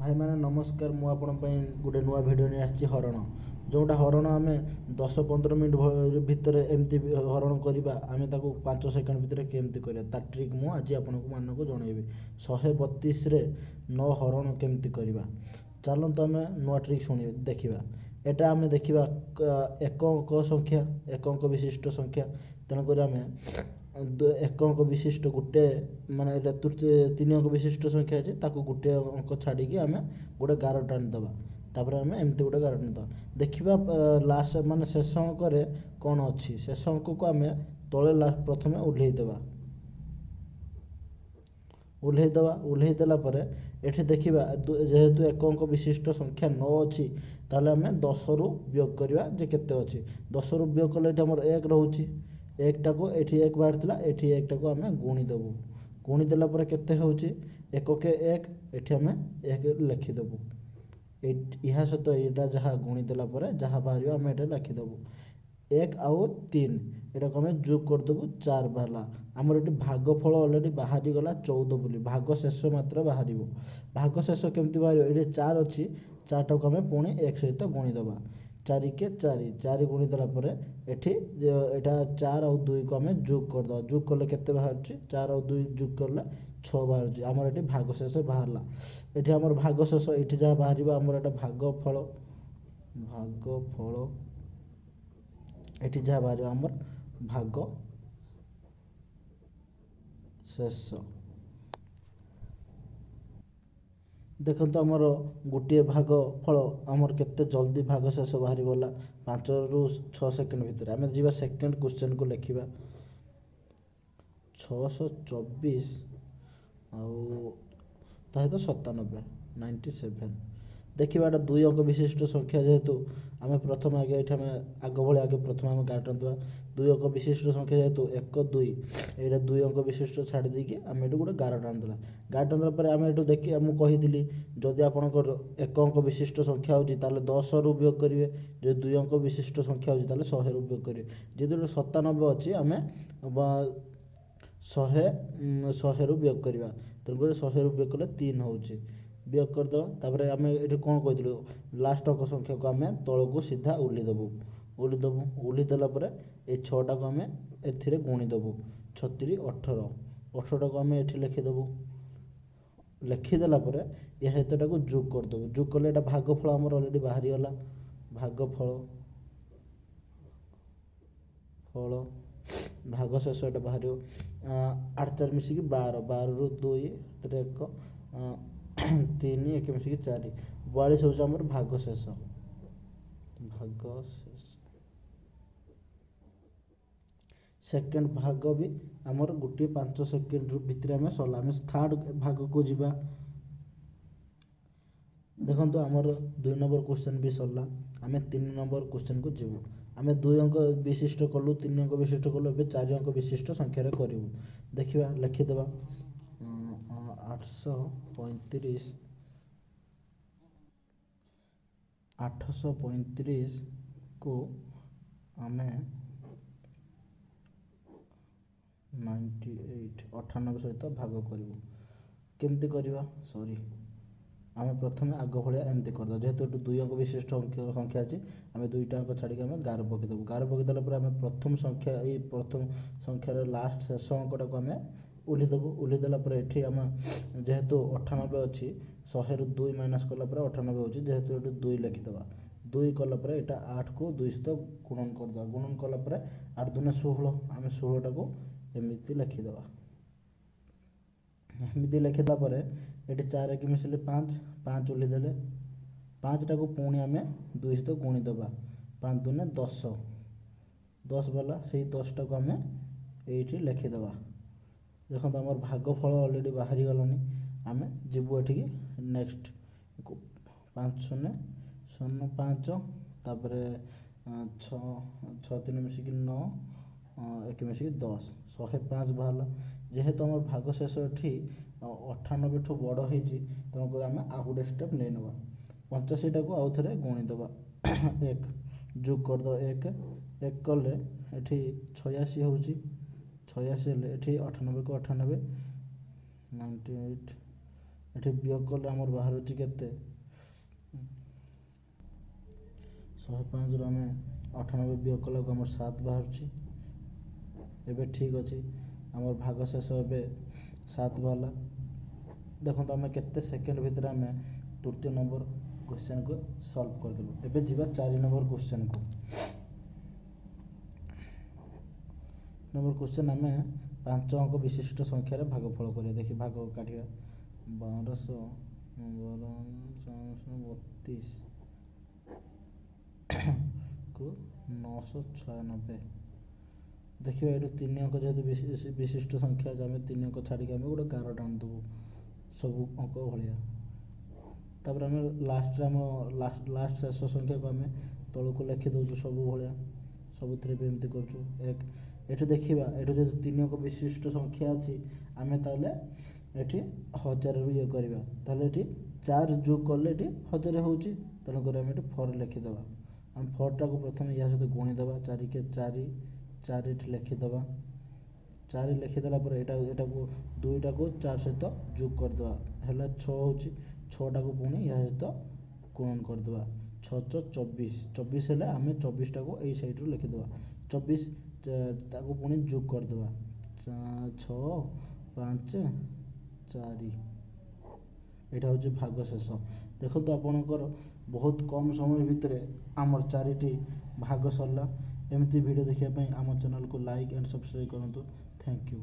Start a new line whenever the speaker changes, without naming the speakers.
ଭାଇମାନେ ନମସ୍କାର। ମୁଁ ଆପଣଙ୍କ ପାଇଁ ଗୋଟେ ନୂଆ ଭିଡ଼ିଓ ନେଇ ଆସିଛି, ହରଣ। ଯେଉଁଟା ହରଣ ଆମେ 10-15 ମିନିଟ୍ ଭିତରେ ଏମିତି ହରଣ କରିବା, ଆମେ ତାକୁ 5 ସେକେଣ୍ଡ ଭିତରେ କେମିତି କରିବା, ତା ଟ୍ରିକ୍ ମୁଁ ଆଜି ଆପଣଙ୍କୁ ମାନଙ୍କୁ ଜଣାଇବି। 132ରେ 9 ହରଣ କେମିତି କରିବା, ଚାଲନ୍ତୁ ଆମେ ନୂଆ ଟ୍ରିକ୍ ଶୁଣି ଦେଖିବା। ଏଇଟା ଆମେ ଦେଖିବା ଏକ ଅଙ୍କ ସଂଖ୍ୟା, ଏକ ଅଙ୍କ ବିଶିଷ୍ଟ ସଂଖ୍ୟା। ତେଣୁକରି ଆମେ ଏକ ଅଙ୍କ ବିଶିଷ୍ଟ ଗୋଟେ, ମାନେ ଏଇଟା ତୃତୀୟ ତିନି ଅଙ୍କ ବିଶିଷ୍ଟ ସଂଖ୍ୟା ଅଛି, ତାକୁ ଗୋଟେ ଅଙ୍କ ଛାଡ଼ିକି ଆମେ ଗୋଟେ ଗାର ଟାଣିଦେବା। ତାପରେ ଆମେ ଏମିତି ଗୋଟେ ଗାର ଟାଣିଦେବା, ଦେଖିବା ଲାଷ୍ଟ ମାନେ ଶେଷ ଅଙ୍କରେ କ'ଣ ଅଛି। ଶେଷ ଅଙ୍କକୁ ଆମେ ତଳେ ପ୍ରଥମେ ଓହ୍ଲେଇ ଦେବା, ଓହ୍ଲେଇ ଦେବା। ଓହ୍ଲେଇ ଦେଲା ପରେ ଏଠି ଦେଖିବା, ଯେହେତୁ ଏକ ଅଙ୍କ ବିଶିଷ୍ଟ ସଂଖ୍ୟା 9 ଅଛି, ତାହେଲେ ଆମେ 10ରୁ ବିୟୋଗ କରିବା ଯେ କେତେ ଅଛି। 10ରୁ ବିୟୋଗ କଲେ ଏଠି ଆମର 1 ରହୁଛି। 1ଟାକୁ ଏଠି 1 ବାହାରିଥିଲା, ଏଠି 1ଟାକୁ ଆମେ ଗୁଣି ଦେବୁ। ଗୁଣି ଦେଲା ପରେ କେତେ ହେଉଛି? ଏକକେ 1, ଏଠି ଆମେ 1 ଲେଖିଦେବୁ। ଏହା ସହିତ ଏଇଟା ଯାହା ଗୁଣି ଦେଲା ପରେ ଯାହା ବାହାରିବ ଆମେ ଏଇଟା ଲେଖିଦେବୁ। 1 ଆଉ 3 ଏଟାକୁ ଆମେ ଯୋଗ କରିଦେବୁ, 4 ବାହାରିଲା। ଆମର ଏଠି ଭାଗଫଳ ଅଲରେଡ଼ି ବାହାରିଗଲା 14 ବୋଲି। ଭାଗ ଶେଷ ମାତ୍ର ବାହାରିବ। ଭାଗ ଶେଷ କେମିତି ବାହାରିବ? ଏଠି 4 ଅଛି, 4ଟାକୁ ଆମେ ପୁଣି 1 ସହିତ ଗୁଣିଦେବା। 4କେ 4, 4 ଗୁଣି ଦେଲା ପରେ ଏଠି ଏଇଟା 4 ଆଉ 2କୁ ଆମେ ଯୋଗ କରିଦେବା। ଯୋଗ କଲେ କେତେ ବାହାରୁଛି? 4 ଆଉ 2 ଯୋଗ କଲେ 6 ବାହାରୁଛି। ଆମର ଏଠି ଭାଗ ଶେଷ ବାହାରିଲା। ଏଠି ଆମର ଭାଗ ଶେଷ ଏଠି ଯାହା ବାହାରିବ ଆମର ଏଇଟା ଭାଗଫଳ, ଭାଗଫଳ ଏଠି ଯାହା ବାହାରିବ ଆମର ଭାଗ ଶେଷ। ଦେଖନ୍ତୁ ଆମର ଗୋଟିଏ ଭାଗ ଫଳ ଆମର କେତେ ଜଲ୍ଦି ଭାଗ ଶେଷ ବାହାରିଗଲା, 5ରୁ 6 ସେକେଣ୍ଡ ଭିତରେ। ଆମେ ଯିବା ସେକେଣ୍ଡ କ୍ୱେଶ୍ଚନକୁ ଲେଖିବା। 624 ଆଉ ତା ସହିତ 97, 97। ଦେଖିବା ଏଇଟା 2 ଅଙ୍କ ବିଶିଷ୍ଟ ସଂଖ୍ୟା ଯେହେତୁ ଆମେ ପ୍ରଥମେ ଆଗେ ଏଠି ଆମେ ଆଗ ଭଳି ଆଗେ ପ୍ରଥମେ ଆମେ ଗାର ଟାଣିଦେବା। 2 ଅଙ୍କ ବିଶିଷ୍ଟ ସଂଖ୍ୟା ଯେହେତୁ 1 2, ଏଇଟା 2 ଅଙ୍କ ବିଶିଷ୍ଟ ଛାଡ଼ି ଦେଇକି ଆମେ ଏଠୁ ଗୋଟେ ଗାର ଟାଣିଦେଲା। ଗାର ଟାଣିଦେଲା ପରେ ଆମେ ଏଠୁ ଦେଖି ମୁଁ କହିଥିଲି, ଯଦି ଆପଣଙ୍କର ଏକ ଅଙ୍କ ବିଶିଷ୍ଟ ସଂଖ୍ୟା ହେଉଛି ତାହେଲେ 10ରୁ ବିୟୋଗ କରିବେ, ଯଦି 2 ଅଙ୍କ ବିଶିଷ୍ଟ ସଂଖ୍ୟା ହେଉଛି ତାହେଲେ 100ରୁ ବିୟୋଗ କରିବେ। ଯେହେତୁ ଏଠି 97 ଅଛି, ଆମେ 100ରୁ ବିୟୋଗ କରିବା। ତେଣୁକରି 100ରୁ ବିୟୋଗ କଲେ 3 ହେଉଛି, ବିୟୋଗ କରିଦେବା। ତାପରେ ଆମେ ଏଠି କ'ଣ କହିଥିଲୁ? ଲାଷ୍ଟ ଅଙ୍କ ସଂଖ୍ୟାକୁ ଆମେ ତଳକୁ ସିଧା ଓହ୍ଲେଇ ଦେବୁ, ଓହ୍ଲେଇ ଦେବୁ। ଓହ୍ଲେଇ ଦେଲା ପରେ ଏଇ 6ଟାକୁ ଆମେ ଏଥିରେ ଗୁଣି ଦେବୁ, ଛତିରି 18, 18ଟାକୁ ଆମେ ଏଠି ଲେଖିଦେବୁ। ଲେଖିଦେଲା ପରେ ଏହା ସହିତ ଏଟାକୁ ଯୋଗ କରିଦେବୁ। ଯୋଗ କଲେ ଏଇଟା ଭାଗଫଳ ଆମର ଅଲରେଡ଼ି ବାହାରିଗଲା। ଭାଗଫଳ ଫଳ ଭାଗ ଶେଷ ଏଇଟା ବାହାରିବ। 8 4 ମିଶିକି 12, 12ରୁ 2 ସେଥିରେ 1, 3 1 ମିଶିକି 4, 42 ହେଉଛି ଆମର ଭାଗ ଶେଷ। ଭାଗ ଶେଷ ସେକେଣ୍ଡ ଭାଗ ବି ଆମର ଗୋଟିଏ 5 ସେକେଣ୍ଡ ଭିତରେ ଆମେ ସରିଲା। ଆମେ ଥାର୍ଡ଼ ଭାଗକୁ ଯିବା। ଦେଖନ୍ତୁ ଆମର 2 ନମ୍ବର କ୍ୱେଶ୍ଚନ୍ ବି ସରିଲା। ଆମେ 3 ନମ୍ବର କ୍ୱେଶ୍ଚନ୍କୁ ଯିବୁ। ଆମେ 2 ଅଙ୍କ ବିଶିଷ୍ଟ କଲୁ, 3 ଅଙ୍କ ବିଶିଷ୍ଟ କଲୁ, ଏବେ 4 ଅଙ୍କ ବିଶିଷ୍ଟ ସଂଖ୍ୟାରେ କରିବୁ। ଦେଖିବା, ଲେଖିଦେବା 835, 835କୁ ଆମେ 98, 98 ସହିତ ଭାଗ କରିବୁ। କେମିତି କରିବା? ସରି, ଆମେ ପ୍ରଥମେ ଆଗ ଭଳିଆ ଏମିତି କରିଦେବା। ଯେହେତୁ ଏଠୁ 2 ଅଙ୍କ ବିଶିଷ୍ଟ ସଂଖ୍ୟା ଅଛି, ଆମେ 2ଟା ଅଙ୍କ ଛାଡ଼ିକି ଆମେ ଗାର ପକାଇଦେବୁ। ଗାର ପକାଇଦେଲା ପରେ ଆମେ ପ୍ରଥମ ସଂଖ୍ୟା, ଏଇ ପ୍ରଥମ ସଂଖ୍ୟାର ଲାଷ୍ଟ ଶେଷ ଅଙ୍କଟାକୁ ଆମେ ଓହ୍ଲେଇ ଦେବୁ। ଓହ୍ଲେଇ ଦେଲା ପରେ ଏଠି ଆମେ ଯେହେତୁ 98 ଅଛି, 100ରୁ 2 ମାଇନସ୍ କଲା ପରେ 98 ହେଉଛି, ଯେହେତୁ ଏଠୁ 2 ଲେଖିଦେବା। 2 କଲା ପରେ ଏଇଟା 8କୁ 2 ସହିତ ଗୁଣନ କରିଦେବା। ଗୁଣନ କଲା ପରେ 8 ଦୁନେ 16, ଆମେ 16ଟାକୁ ଏମିତି ଲେଖିଦେବା। ଏମିତି ଲେଖିଦେଲା ପରେ ଏଠି 4 1 ମିଶିଲେ 5, 5 ଓହ୍ଲେଇ ଦେଲେ 5ଟାକୁ ପୁଣି ଆମେ 2 ସହିତ ଗୁଣିଦେବା। 5 ଦୁନେ 10, 10 ବାଲା ସେଇ 10ଟାକୁ ଆମେ ଏଇଠି ଲେଖିଦେବା। ଦେଖନ୍ତୁ ଆମର ଭାଗଫଳ ଅଲରେଡ଼ି ବାହାରିଗଲାଣି। ଆମେ ଯିବୁ ଏଠିକି ନେକ୍ସଟ, 5 0 0 5, ତାପରେ 6 6 3 ମିଶିକି 9, 1 ମିଶିକି 10, 105 ବାହାରିଲା। ଯେହେତୁ ଆମର ଭାଗ ଶେଷ ଏଠି 98ଠୁ ବଡ଼ ହେଇଛି, ତେଣୁକରି ଆମେ ଆଉ ଗୋଟେ ଷ୍ଟେପ୍ ନେଇନେବା। 85ଟାକୁ ଆଉ ଥରେ ଗୁଣିଦେବା, 1 ଯୋଗ କରିଦେବା। 1 1 କଲେ ଏଠି 86 ହେଉଛି, 86 ହେଲେ ଏଠି 98କୁ 98, 98, ଏଠି ବିୟୋଗ କଲେ ଆମର ବାହାରୁଛି କେତେ? 105ରୁ ଆମେ 98 ବିୟୋଗ କଲାକୁ ଆମର 7 ବାହାରୁଛି। ଏବେ ଠିକ୍ ଅଛି, ଆମର ଭାଗ ଶେଷ ଏବେ 7 ବାହାରିଲା। ଦେଖନ୍ତୁ, ଆମେ କେତେ ସେକେଣ୍ଡ ଭିତରେ ଆମେ ତୃତୀୟ ନମ୍ବର କ୍ୱେଶ୍ଚନକୁ ସଲ୍ଭ କରିଦେଲୁ। ଏବେ ଯିବା 4 ନମ୍ବର କ୍ୱେଶ୍ଚନକୁ। ନମ୍ବର କ୍ୱେଶ୍ଚନ, ଆମେ 5 ଅଙ୍କ ବିଶିଷ୍ଟ ସଂଖ୍ୟାରେ ଭାଗଫଳ କରିବା। ଦେଖି ଭାଗ କାଢ଼ିବା, 1232 କୁ 996। ଦେଖିବା, ଏଇଠୁ 3 ଅଙ୍କ ଯେହେତୁ ବିଶିଷ୍ଟ ସଂଖ୍ୟା ଅଛି, ଆମେ 3 ଅଙ୍କ ଛାଡ଼ିକି ଆମେ ଗୋଟେ ଗାର ଟାଣିଦେବୁ ସବୁ ଅଙ୍କ ଭଳିଆ। ତାପରେ ଆମେ ଲାଷ୍ଟରେ ଆମ ଲାଷ୍ଟ ଶେଷ ସଂଖ୍ୟାକୁ ଆମେ ତଳକୁ ଲେଖିଦେଉଛୁ ସବୁ ଭଳିଆ, ସବୁଥିରେ ବି ଏମିତି କରୁଛୁ। 1, ଏଠୁ ଦେଖିବା, ଏଠୁ ଯେହେତୁ 3 ଅଙ୍କ ବିଶିଷ୍ଟ ସଂଖ୍ୟା ଅଛି, ଆମେ ତାହେଲେ ଏଠି 1000ରୁ ଇଏ କରିବା। ତାହେଲେ ଏଠି 4 ଯୋଗ କଲେ ଏଠି 1000 ହେଉଛି, ତେଣୁକରି ଆମେ ଏଠି 4 ଲେଖିଦେବା। ଆମେ 4ଟାକୁ ପ୍ରଥମେ ୟା ସହିତ ଗୁଣିଦେବା, 4 କେ 4, 4 ଏଠି ଲେଖିଦେବା। 4 ଲେଖିଦେଲା ପରେ ଏଇଟାକୁ 2ଟାକୁ 4 ସହିତ ଯୋଗ କରିଦେବା, ହେଲା 6 ହେଉଛି। 6ଟାକୁ ପୁଣି ୟା ସହିତ ଗୁଣନ କରିଦେବା, 6 6 24, 24 ହେଲେ ଆମେ 24ଟାକୁ ଏଇ ସାଇଡ଼ରୁ ଲେଖିଦେବା 24, ତାକୁ ପୁଣି ଯୋଗ କରିଦେବା 6 5 4। ଏଇଟା ହେଉଛି ଭାଗ ଶେଷ। ଦେଖନ୍ତୁ, ଆପଣଙ୍କର ବହୁତ କମ୍ ସମୟ ଭିତରେ ଆମର 4ଟି ଭାଗ ସରିଲା। ଏମିତି ଭିଡ଼ିଓ ଦେଖିବା ପାଇଁ ଆମ ଚ୍ୟାନେଲକୁ ଲାଇକ୍ ଆଣ୍ଡ ସବସ୍କ୍ରାଇବ୍ କରନ୍ତୁ। Thank you.